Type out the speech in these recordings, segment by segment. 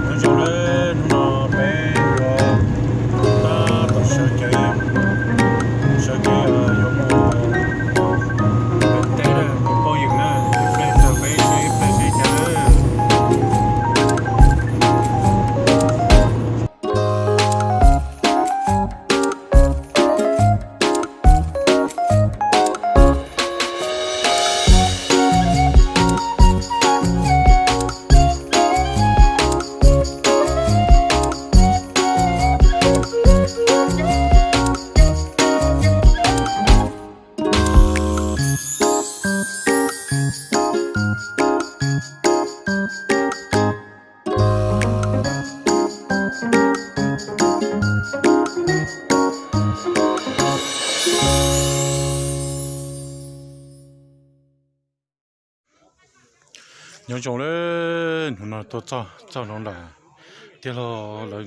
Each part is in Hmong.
Nyob zoo nawb, hnub no peb yuav tab tom sawv kev, sawv kev yuav mus pem teb na, mus pauj yeem na, ib pliag taug peb seb ib pliag seb cas na. Nyob zoo lawm, hnub no tuaj txog txog rau nram tij laug lawv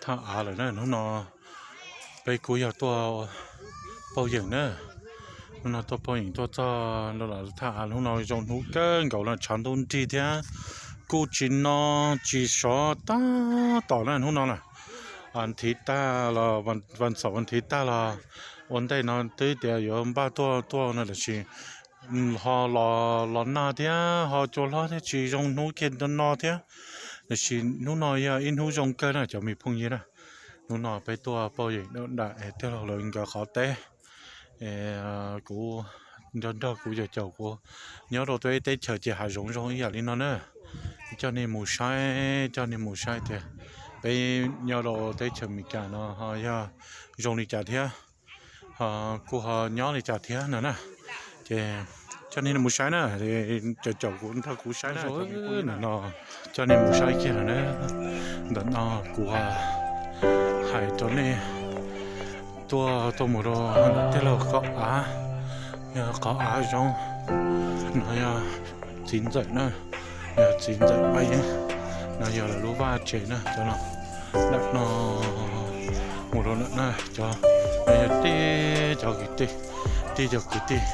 thaj av lawm na. Hnub no peb kuj yog tuaj pauj yeem na. Hnub no tuaj pauj yeem tuaj txog rau lawv thaj av. Hnub no zoo hnub kawg nkaus no, tshav ntuj nrig thiab kuj tsis no tsis sov tab tom na hnub no na. Vas thiv tag los, vas xaum vas thiv tag los ua ntej no twb tias yuav npaj tuaj tuaj no tab sis ho los los nag thiab ho cua hlob thiab tsis zoo hnub kiag no thiab. Tab sis hnub no yog ib hnub zoo kawg na cov me phooj ywg na. Hnub no peb tuaj pauj yeem rau nram tij laug lawv nkawd qhov teb. Kuv nrog nrog kuv cov caum kuv nyob rau teb chaws ces hav zoov zoo ib yam li no na. Coj nej mus saib, coj nej mus saib tias peb nyob rau teb chaws Amelikas no ho yog zoo li cas thiab, ho kuj ho nyob li cas thiab no na. Ces coj nej mus saib na, cov caum kuv nrog kuv saib na. Ntawm no coj nej mus saib kiag no na. Ntawm no kuv hais rau nej tuaj tuaj mus rau ntawm tij laug qhov av, yog qhov av zoov no yog txiv ntxawm na, yog txiv ntxawm Paj Yeeb, no yog lawv lub vaj tsev na. Cov no, ntawm no mus rau ntawm na, cov no yog tib cov kwv tij, tib cov kwv tij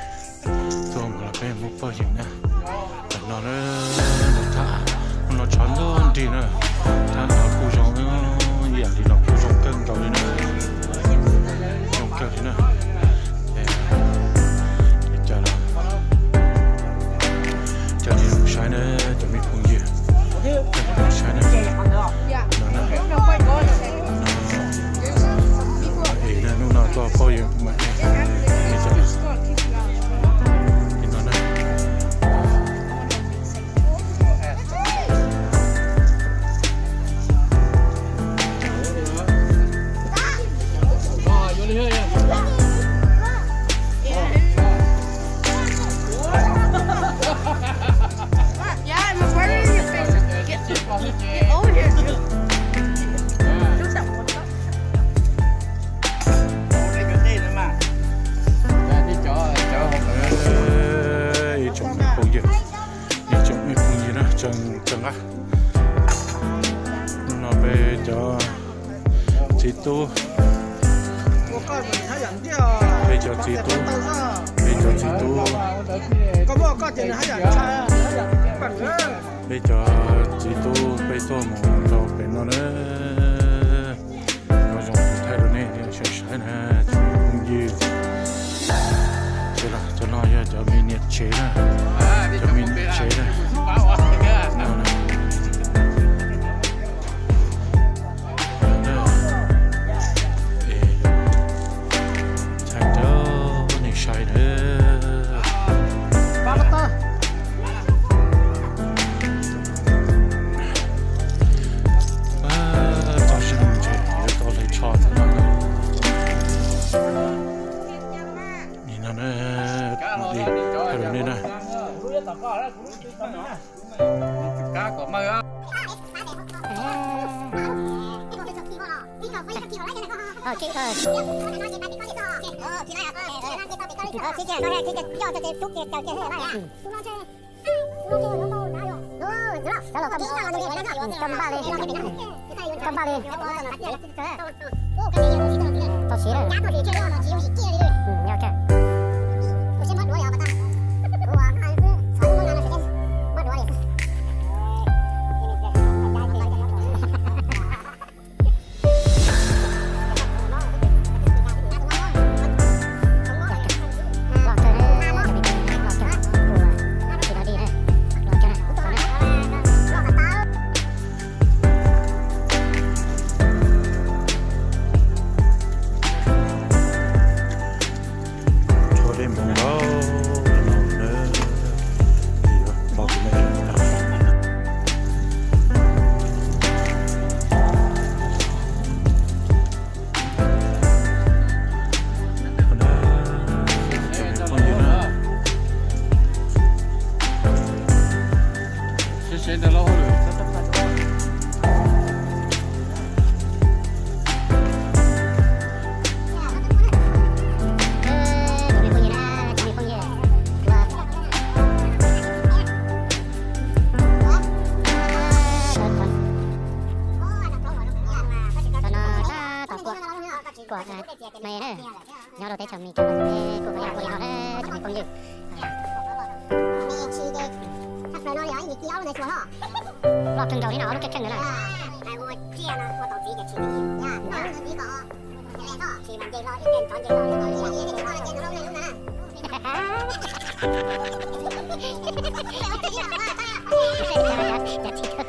tuaj mus los peb mus pauj yeem na. Ntawm no na, thaj av no tshav ntuj nrig na, thaj av kuj zoo ib yam li no kuj zoo kawg nkaus li na, zoo kawg li na. Cov no, coj nej mus saib na cov me phooj ywg, coj nej mus saib na. No na, es hnub no tuaj pauj yeem mas es cov no na. Yeah, I'm right in your face. Get, get over here, dude. Do something. Ib tsoom me phooj ywg, ib tsoom me phooj ywg na, tseem tseem nqa. Hnub no peb cov txiv tub, peb cov txiv tub, peb cov txiv tub, peb cov txiv tub peb tuaj mus rau pem no na. Nyob zoo kuv thaij rau nej sawv saib na, cov me phooj ywg. Cov no yog cov me niam tsev na, cov me niam tsev na. No na. Es thaij rau nej saib na. Tau zoo ntshe yuav tau hle tsho ntawm no. Nim no na, thaij rau nej na. Koj npaj li, koj npaj li. Tau siv lawm. Seb ntawm lub hauj lwm. Cov me phooj ywg na, cov me phooj ywg, ua, cov no tab tom kuam, kuam me na, nyob rau teb chaws Amelikas kuj ua li no na cov me phooj ywg. Loj kawg nkaus li no, lub kheej kheej ntawd na. Nyob rau teb chaws no kuj ua li no na, mus qhov dej, qhov dej kub kub tus hlab li hlab mus pom npua na, hlab nws txaj muag li, txaj los mus thov, txaj los mus thov na. No, tej ua kawg xauv ntag, cov, cov tsis tau txaj.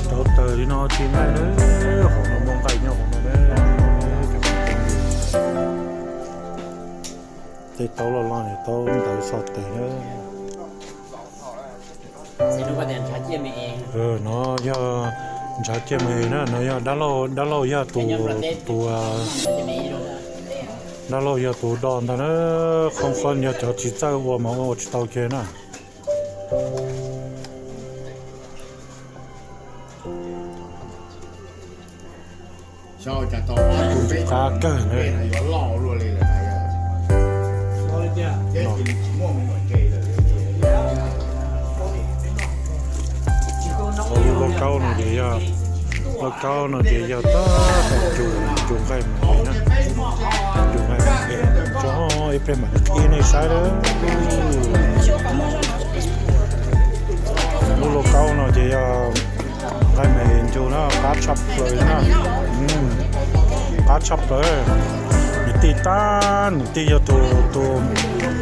Nrau taws li no tsis nqaij na, hauv no muaj nqaij nyob hauv no na. Tej taub loj loj, taub ntawv xov tes na. No yog ntshav ciaj me na, no yog dab laug, dab laug yog tus, tus, dab laug yog tus do ntag na, qhov qhov yog cov tsis txawj ua mas ua tsis tau kiag na. Qab kawg na. Lub lauj kaub no ces yog, lauj kaub no ces yog tab tom ncu, ncu nqaij mas na, ncu nqaij mas, tso ib pliag mam li qhia nej saib lawm. Lub lauj kaub no ces yog nqaij me ncu na, qab tshaj plaws na, qab tshaj plaws. Niam tij tab, niam tij yog tus, tus,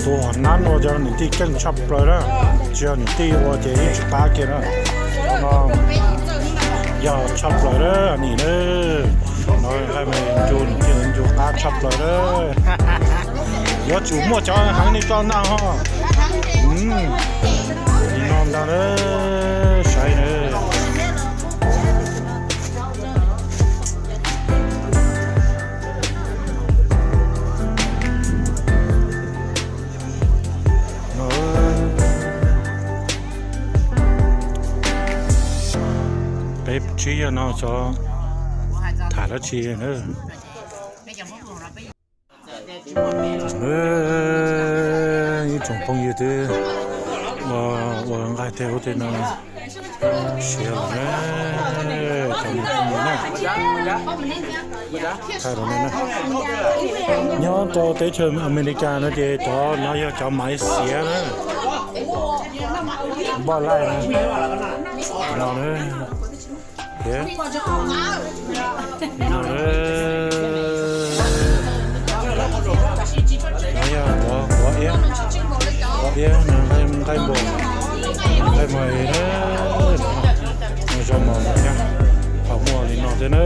tus hom nab ua cov niam tij keej tshaj plaws na, tsis yog niam tij ua ces yeej tsis qab kiag na. No yog tshaj plaws na, nim na, no nqaij me ncu, niam tij ncu qab tshaj plaws na. Yuav tsum muaj cov heev li koj ntag ho. Li no ntag na, saib na. Peb tsib yog no xyov tham dab tsi na. Ib tsoom phooj ywg twb ua, ua nqaij tej ub tej no siav lawm na, cov me phooj ywg na. Thaij rau nej na. Nyob rau teb chaws Amelikas no ces cov no yog cov maiv xiav na. Npoj laij na. No na. No na. Thiab nqaij npom, nqaij npom na, zoo mos thiab, thaum muaj li no thiab na,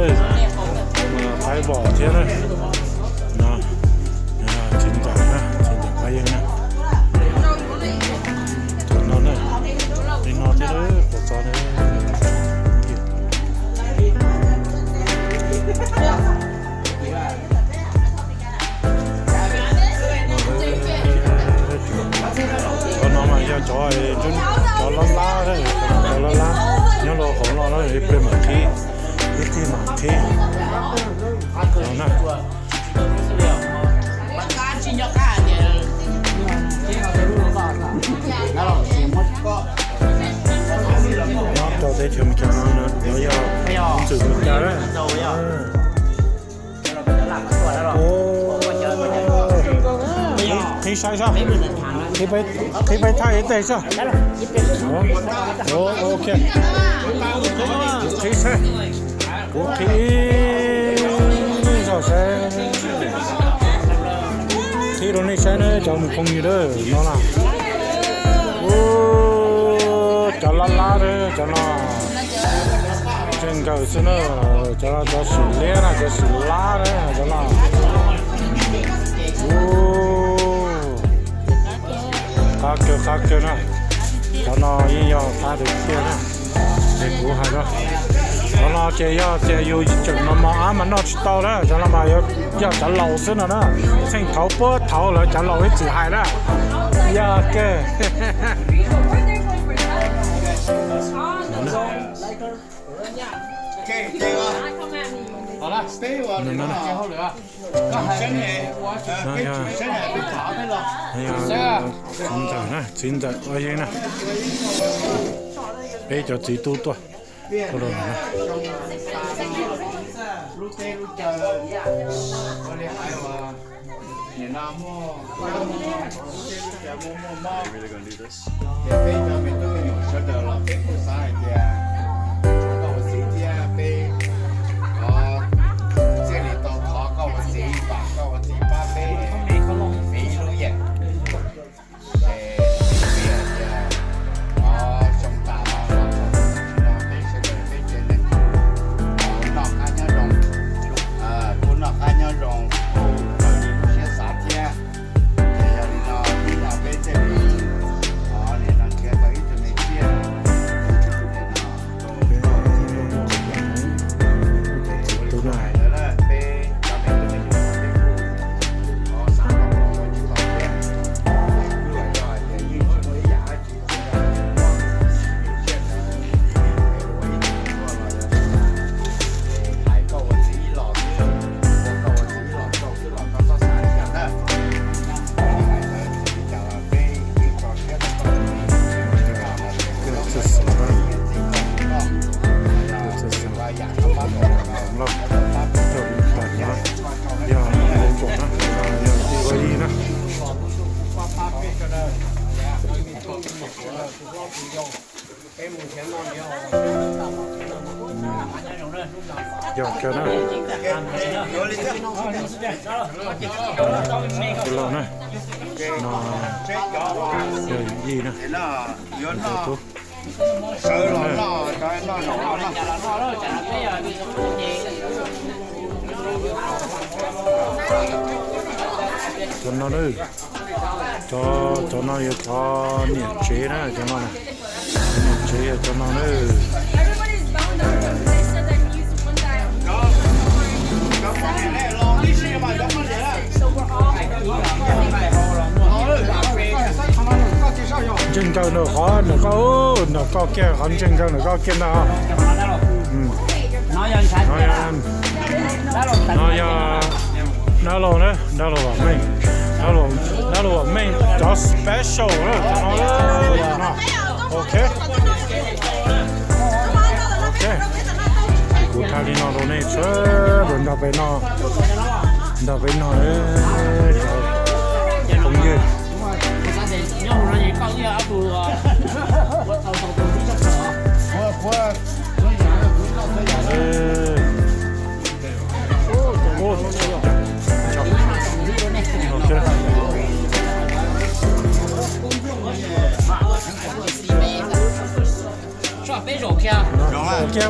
qaib npom thiab na, no, txiv ntawm na, txiv ntawm qab yeej na, no na, li no thiab na, puas txog na. Cov no mas yog cov, cov lab lab, cov lab lab nyob rau hauv no na, ib pliag mam qhib, ib pliag mam qhib no na. Nyob rau teb chaws Amelikas no lawv yog ntxwm Amelikas na. Qhib saib soj, qhib peb thaij ib teg soj. Ok, kuv qhib saib, kuv qhib ib zog saib, qhib rau nej saib na cov mus phooj ywg na, no na. Ub, cov lab lab na, cov no ntse nkaws xwb na, cov no cov swm liab na, cov swm lab na, cov no. Ub, qab kawg qab kawg na, cov no yeej yog qab tiag tiag na. Es kuv hais rau, cov no ces yog tias yus tseem mos mos ab mas noj tsis tau na, cov no mas yog cov laus xwb no na, txheej thaud puag thaud lawv cov laus ib txwm hais na, yog kawg. Txiv ntxawm na, txiv ntxawm ua yeeb na, peb cov txiv tub tuaj. Nim no muaj, muaj mob, ces peb cov me tub me nyuam sawv daws los peb kuj xav hais tias koj ua txiv thiab peb thov, thiaj li tau thov koj ua txiv kom koj ua txiv pab peb, peb ib lub yeem. Ces peb hais tias, o, xyoo tas no los txog xyoo no peb sawv daws peb tsev neeg kuj noj qab nyob zoo, kuj noj qab nyob zoo, kuj raws li lub siab xav thiab. Ces yog li no ib no peb thiaj li, o, nim no nrhiav tau ib tug me tsiaj, tus tsiaj no rau peb cov me tub me nyuam peb kuj, o, xav tau los ua tsis tau thiab. Kuj yog hais tias yeej tsis muaj ib yam dab tsi, tsis muaj tsiaj ntawd, peb ua ib tug tuaj los yog hais koj ua txiv ib los xwb, ua koj ua txiv ib los rau xwb los koj txhob xav li cas na. Hais txawm li cas los peb yeej tso siab rau koj, yam no pab rau koj, yog ua ib na, yog kawg na. Los na, no yog yij na, tub. Cov no, cov, cov no yog cov niam tsev na, cov no na. Niam tsev yog cov no na. Ntseeg nkaws ntawm qhov ntawm koj, ntawm koj kiag, qhov ntseeg nkaws ntawm koj kiag ntag. No yog dab laug na, dab laug Vam Meej, dab laug Vam Meej cov special na, cov no. Ok. Ok, kuv thaij li no rau nej sawv daws nrog peb noj, nrog peb noj, cov phooj ywg.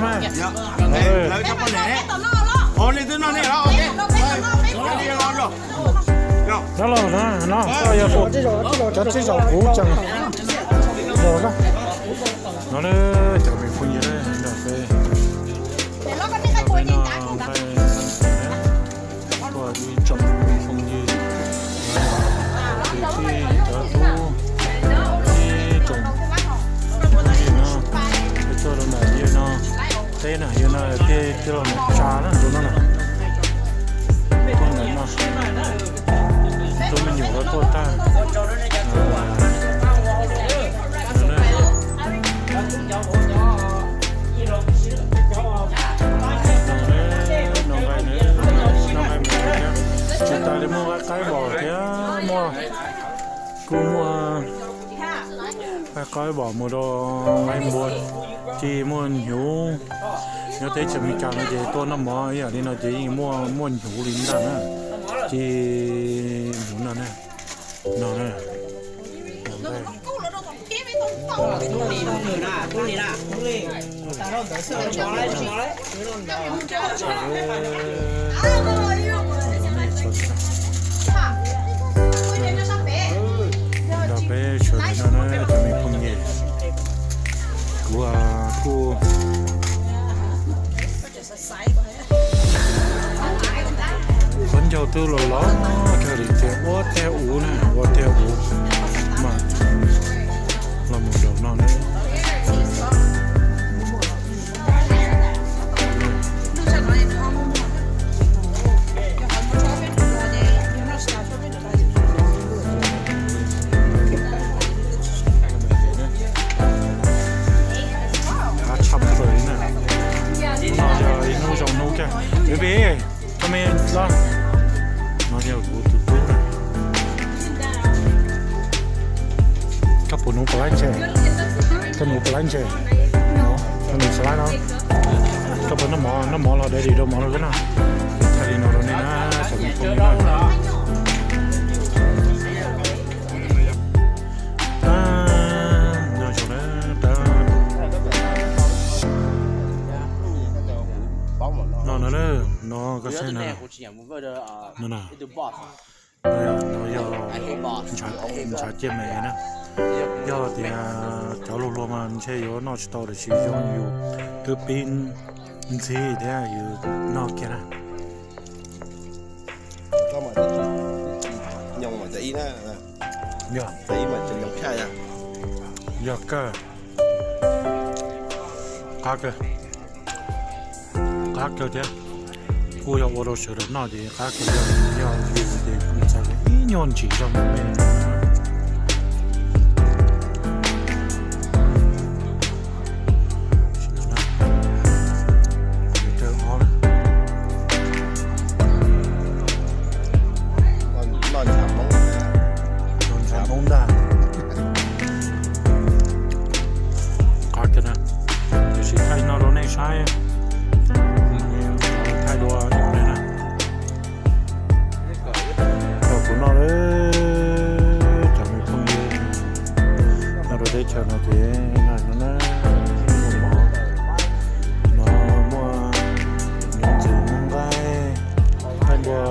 Lawv twb noj nej los, dab laug na, no koj yog cov tsib zaum kuv tseem los na. No na, cov me phooj ywg, nrog peb, nrog peb noj nqaij, tuaj ib tsoom phooj ywg, kwv tij, cov tub, ib tsoom phooj ywg no, peb tuaj rau nram yawg no, teb na, yawg no tej tij laug Nom Tsa na, tus no na, tuaj ntawm no, tus me nyuam los tuaj tag. Noj nqaij, noj nqaij me thiab, tsis tas li muaj qaib qaib vos thiab, muaj, kuj muaj qaib qaib vos mus rau qaib npua, ces muaj hnyuv. Nyob teb chaws Amelikas no ces tuaj noj mov ib yam li no ces yeej muaj, muaj hnyuv li ntag na. Ces hnyuv no na, no na. Nrog peb sawv daws no na cov me phooj ywg, kuv kuj khaub ncaug twb los los kawg li ces ua tiag ua na, ua tiag ua mas los mus nraum no na. Qab tshaj plaws li na. Hnub no yog ib hnub zoo hnub kawg. Baby, come here, los. No yog kuv tus tub na. Koj puas nuv palaib ntses? Koj nuv palaib ntses? Koj nuv palaib no. Koj puas noj mov, noj mov los dai di rau mov no xwb na. Thaij li no rau nej na, cov me phooj ywg na. Tab, nyob zoo na, tab. No no na, no koj saib no. No na. No yog ntshav ciaj me na. Yog tias cov luag luag mas ntshe yuav noj tsis tau tiam sis yog yus twb pib ntxhiv thiab yus noj kiag na. Yog, yog kawg. Qab kawg. Qab kawg thiab. Kuj yog ua rau sawv daws noj ces qab kawg, yog yus ces txawm ib nyuag ntsim zog me me. Noj ntshav Hmoob ntag. Qab kawg na. Tiam sis thaij no rau nej saib, thaij dua ib pliag na. Rau kuv noj lawm cov me phooj ywg, nyob rau teb chaws no ces no na, muaj mov, no muaj hnyuv ntxwv, muaj nqaij, nqaij npua,